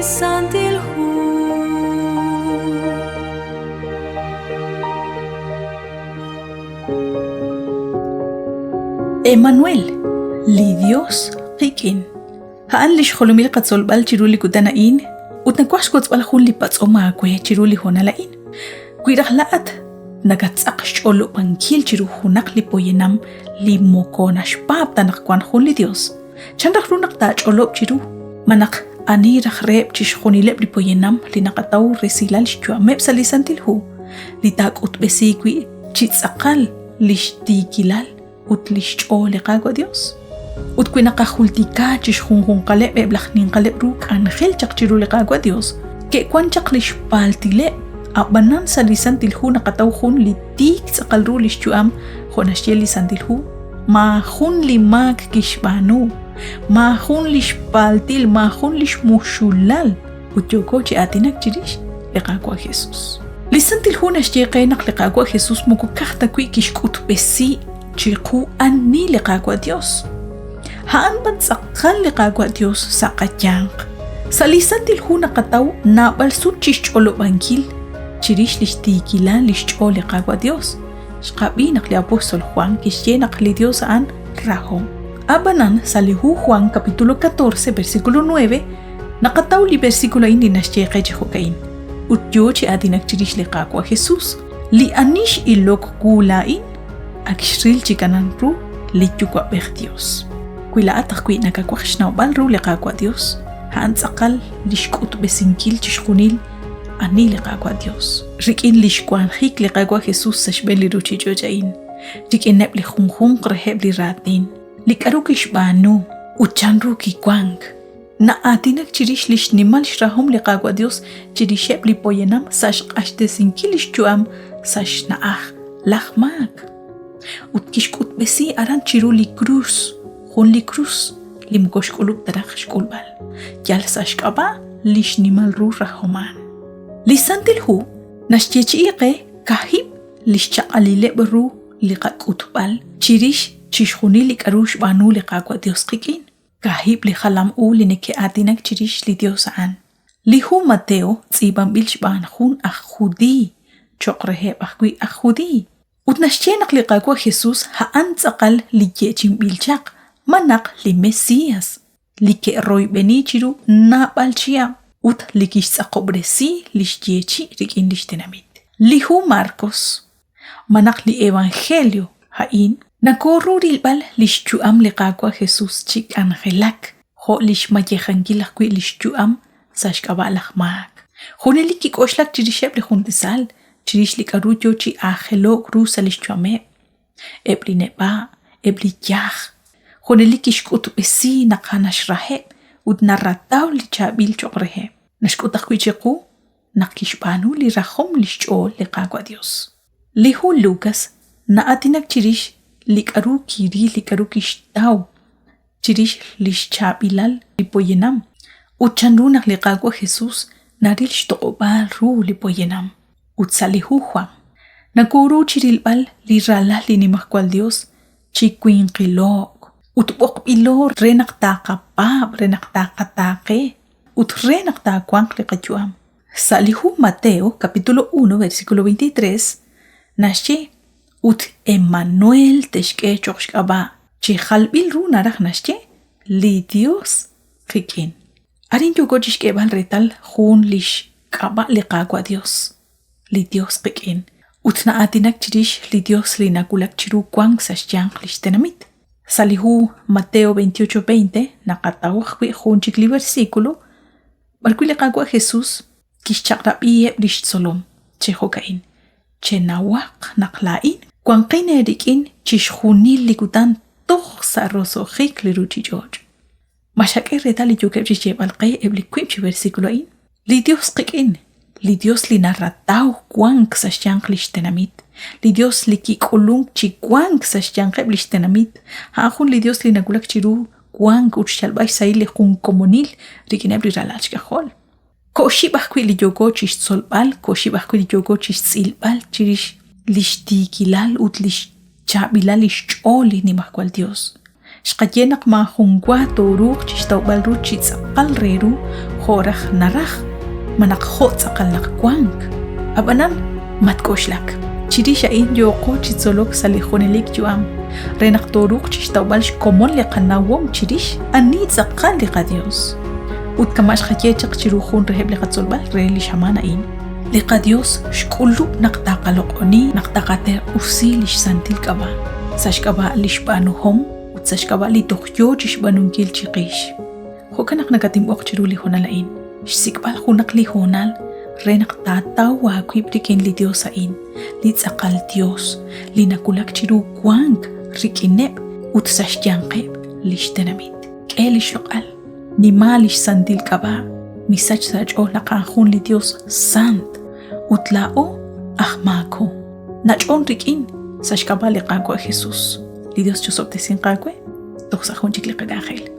Santil Hu. Emanuel, li Dios qik'in. A'an lix jolomil qatzolb'al chiru li kutan a'in ut nawaj xwotzb'al jun li patz'om aawe chiru li hoonal a'in. Wi raj laa'at nakatz'aq xch'olob'ankil chiru junaq li poyanam li moko naxpaab' ta naq wank jun li Dios, chan raj ru naq taach'olob' chiru? Ma naq ani raj reheb' chixjunileb' li poyanam li naqataw resilal xyu'ameb' sa' li Santil Hu li taak'utb'esi wi' chi tz'aqal li xtiikilal ut li xch'ool li Qaawa' Dios? Ut wi naqajultika chixjunjunqaleb' eb' laj ninqaleb' ru k'anjel chaq chiru li Qaawa' Dios, ke'wan chaq li xpaaltileb', a'b'anan sa' li Santil Hu naqataw jun li tiik tz'aqal ru lix yu'am, jo' naxye li Santil Hu, maajun li maak kixb'aanu, maajun li xpaaltil, maajun li xmuxulal, ut yooko chi aatinak chirix li Qaawa' Jesus. Li Santil Hu naxye qe naq li Qaawa' Jesus moko ka'aj ta wi' kixk'utb'esi chiqu ani li Qaawa' Dios. A'an b'an tz'aqal li Qaawa' Dios sa' qayanq. Sa' li Santil Hu naqataw naab'al sut chixch'olob'ankil chirix lix tiikilal lix ch'ool li Qaawa' Dios. Xqab'i naq li apóstol Juan kixye naq li Dios a'an rahom. Ab'anan, sa' li hu Juan capítulo 14 versículo 9, Naqataw li versículo a'in li naxye qe chi jo'ka'in, Ut yoo chi aatinak chirix li Qaawa' Jesus, li ani x'ilok wu laa'in, ak xril chi kanan ru li Yuwa'b'ej Dios. Wi laa'at ajwi' nakawaj xnawb'al ru li Qaawa' Dios, a'an tz'aqal lix k'utb'esinkil chixjunil ani li Qaawa' Dios. Rik'in lix wanjik li Qaawa' Jesus sa' xb'een li ruchich'och' a'in, rik'ineb' li junjunq reheb' li raatin, li k'a'ru kixb'aanu ut chanru kiwank, Na'aatinak chirix li xnimal xrahom li Qaawa' Yos chirixeb' li poyanam sa' xq'axtesinkil li xyu'am sa' xna'aj laj maak. Ut kixk'utb'esi aran chiru li krus, jun li krus li moko xk'ulub' ta raj xk'ulb'al, yal sa' xk'ab'a' li xnimal ru rajom a'an. Li Santil Hu naxyeechi'i qe kahib' li xchaq'alileb' ru li qak'utb'al chirix chixjunil li k'aru xb'aanu li Qaawa' Yos qik'in. Kaahib' li jalam u li neke'aatinak chirix li Yos a'an. Li hu Mateo tz'iib'anb'il xb'aan jun aj Judiiy cho'q reheb' ajwi' aj Judiiy. Ut naxye naq li Qaawa' Jesús a'an tz'aqal li yeechi'inb'il chaq, malaj li Mesías, li ke'royb'eni chiru naab'al chihab' ut li kixtz'aqob'resi li xyeechi' rik'in li xtenamit. Li hu Marcos Malaj li evangelio a'in nokoru rilb'al lix yu'am li Qaawa' Jesus chi k'anjelak jo' lix mayejankil ajwi' lix yu'am sa' xk'ab'a' laj maak. Junelik kik'oxlak chirixeb' li jun tasal, chirix li k'a'ru yoo chi aajelo'k ru sa' lix yu'ameb', eb' li neb'a', eb' li yaj. Junelik kixk'utb'esi naq naxraheb' ut narataw li chaab'il choq' reheb'. Naxk'ut ajwi' chiqu naq kixb'aanu li rajom li xch'ool li Qaawa' Dios. Li hu Lukas na'aatinak chirix li k'a'ru kiril, li k'a'ru kixtaw chirix lix chaab'ilal li poyanam ut chanru naq li Qaawa' Jesus naril xtoq'ob'aal ru li poyanam. Ut sa' li hu Jwan, nokoru chirilb'al li Ralal li Nimajwal Dios chi winqilo'k ut b'oqb'ilo re naq taqapaab', re naq taqataaqe, ut re naq taawanq li qayu'am. Sa' li hu Mateo capítulo 1 versículo 23 naxye ut Emmanuel te'xk'e cho'q xk'ab'a' chi jalb'il ru naraj naxye li Dios qik'in. Arin yooko chixk'eeb'al reetal jun lix k'ab'a' li Qaawa' Dios, li Dios qik'in, ut na'aatinak chirix li Dios li nawulak chiru wank sa' xyanq lix tenamit. Sa' li hu Mateo 28:20 naqataw ajwi' jun chik li versículo b'arwi' li Qaawa' Jesús kixchaq'rab'iheb' li xtzolom chi jo'ka'in, Chenawaq naq laa'in wanqin eerik'in chixjunil li kutan toj sa' roso'jik li ruuchich'och'. Ma xak'e reetal li yookeb' chi xyeeb'al qe eb' li wiib' chi versículo a'in? Li Dios qik'in, li Dios li narataw wank sa' xyanq li xtenamit, li Dios li kik'ulunk chi wank sa' xyanqeb' li xtenamit, a'an jun li Dios li nawulak chiru wank ut xyalb'al xsahil li jun komonil rik'ineb' li ralal xk'ajol. Ko'xib' ajwi' li yooko chi xtzolb'al, ko'xib' ajwi' li yooko chi xtz'ilb'al chirix li xtiikilal ut li xchaab'ilal li xch'ool li Nimajwal Yos. Xqaye naq maajunwa tooruuq chi xtawb'al ru chi tz'aqal re ru jo' raj naraj malaj jo' tz'aqal naq wank. Ab'anan, matk'oxlak. Chirix a'in yooqo chi tzolok sa' li junelik yu'am re naq tooruuq chixtawb'al xkomon li qanawom chirix ani tz'aqal li qaDios. Ut kama' xqaye chaq chiru jun reheb' li qatzolb'al re li xamaan a'in, li qaDios xk'ulub' naq taqaloq'oni, naq taqaterq'usi lix santil k'ab'a' sa' xk'ab'a' lix b'aanuhom ut sa' xk'ab'a' li toj yoo chixb'aanunkil chiqix. Jo'kan naq nakatinb'oq chiru li hoonal a'in, xsik'b'al junaq li hoonal re naq taataw aawib' rik'in li Dios a'in, li tz'aqal Dios, li nawulak chiru wank rik'ineb' ut sa' xyanqeb' lix tenamit. K'e lix loq'al, nima lix santil k'ab'a', misach sa' aach'ool naq a'an jun li Dios sant ut laa'o aj maako. Nach'on rik'in sa' xk'ab'a' li Qaawa' Jesus. Li Dios chosob'tesinq aawe toj sa' jun chik li qak'anjel.